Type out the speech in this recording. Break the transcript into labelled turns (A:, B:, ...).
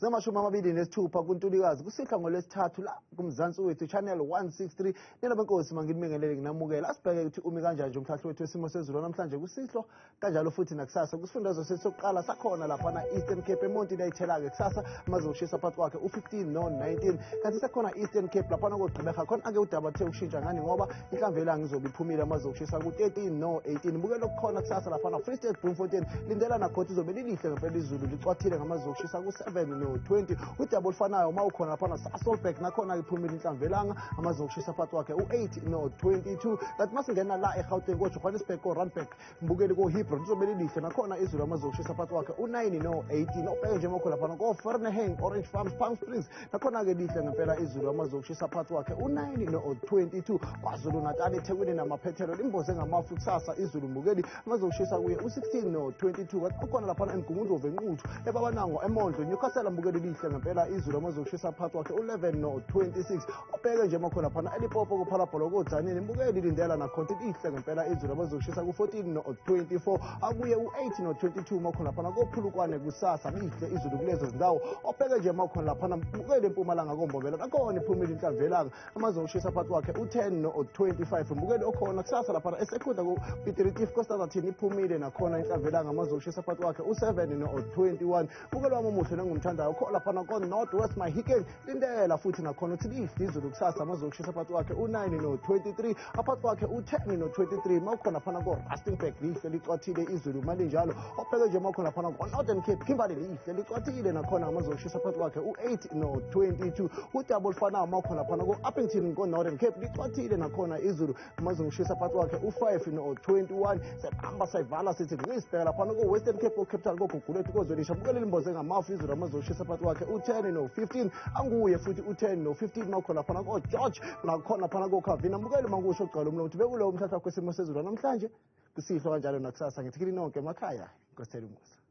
A: Zama-26 kuNtulikazi kusihlwa ngolwesithathu la kuMzansi Wethu Channel 163. Nina benkosi, manginibingelele, nginamukela. Asibheke ukuthi umi kanjani nje umhlahlo wethu wesimo sezulu namhlanje kusihlwa, kanjalo futhi nakusasa. Kusifundazwe sethu sokuqala sakhona laphana Eastern Cape, eMonti layithela-ke kusasa, amazokushisa phakathi kwakhe u-15 no-19. Kanti sekhona Eastern Cape laphana koGqeberha, khona-ke udaba kuthe ukushintsha ngani ngoba inhlamvu yelanga izobe iphumile, amazokushisa ku-13 no-18. Bukela okukhona kusasa laphana Free State, Bloemfontein, lindela nakhona izobe lilihle ngempela izulu, licwathile ngamazokushisa ku-7 no-20. Udaba olufanayo uma ukhona laphana Sasolburg, nakhona iphumile inhlamvu yelanga, amazokushisa phakathi kwakhe u-8 no-22. Kanti masingena la eGauteng, koJohannesburg, ko-Randburg, mbukeli, ko-Hebron lizobe lilihle nakhona izulu, amazokushisa phakathi kwakhe u-9 no-18. Obheke nje makho laphana ko-Vereeniging, Orange Farms, Palm Springs, nakhona-ke lihle ngempela izulu, amazokushisa phakathi kwakhe u-9 no-22. KwaZulu Natal, eThekwini namaphethelo, limboze ngamafu kusasa izulu, mbukeli, amazokushisa kuye u-16 no-22. Kanti ukhona laphana eMgungundlovu, eNquthu, eBabanango, eMondlo, Newcastle, mbukeli, lihle ngempela izulu, amazokushisa phakathi kwakhe u-11 no-26. Ubheke nje makho laphana eLimpopo, kuPhalaphala, koDzanini, mbukeli, lindela nakhona lihle ngempela izulu, amazokushisa ku-14 no-24, abuye u-8 no-22 makhona laphana koPhulukwane. Kusasa lihle izulu kulezo zindawo. Obheke nje makhona laphana, mbukeli, eMpumalanga, koMbombela, nakhona iphumile inhlamvu yelanga, amazokushisa phakathi kwakhe u-10 no-25. Mbukeli, okhona kusasa laphana eSecunda, ku-Piet Retief, koStutterheim, iphumile nakhona inhlamvu yelanga, amazokushisa phakathi kwakhe u-7 no-21. Mbukeli wami omuhle nengumthandayo, khona laphana ko-North West, Mahikeng, lindela futhi nakhona uthi lihle izulu kusasa, amazokushisa phakathi kwakhe u-9 no-23, aphakathi kwakhe u-10 no-23. Mawukhona phana ko-Rustenburg, lihle licwathile izulu malinjalo. Obheke nje mawukhona phana ko-Northern Cape, Kimberley, lihle licwathile nakhona, amazokushisa phakathi kwakhe u-8 no-22. Udaba olufanayo mawukhona phana ko-Upington, ko-Northern Cape, licwathile nakhona izulu, amazokushisa phakathi kwakhe u-5 no-21. Sehamba sayivala sithi ngisibheka laphana ko-Western Cape, ko-Capital, koGugulethu, koZwelisha, bukele limboze ngamafu izulu, amazokushisa phakathi kwakhe u-10 no-15, anguye futhi u-10 no-15 mawukhona laphana ko-George, nakhona phana koKhavina. Mbukeli, mankusho okugcwala umlomo ukuthi bekulowo mhlahla kwesimo sezulu namhlanje kusihlwa, kanjalo nakusasa. Ngithi kini nonke emakhaya, Nkosi umusa.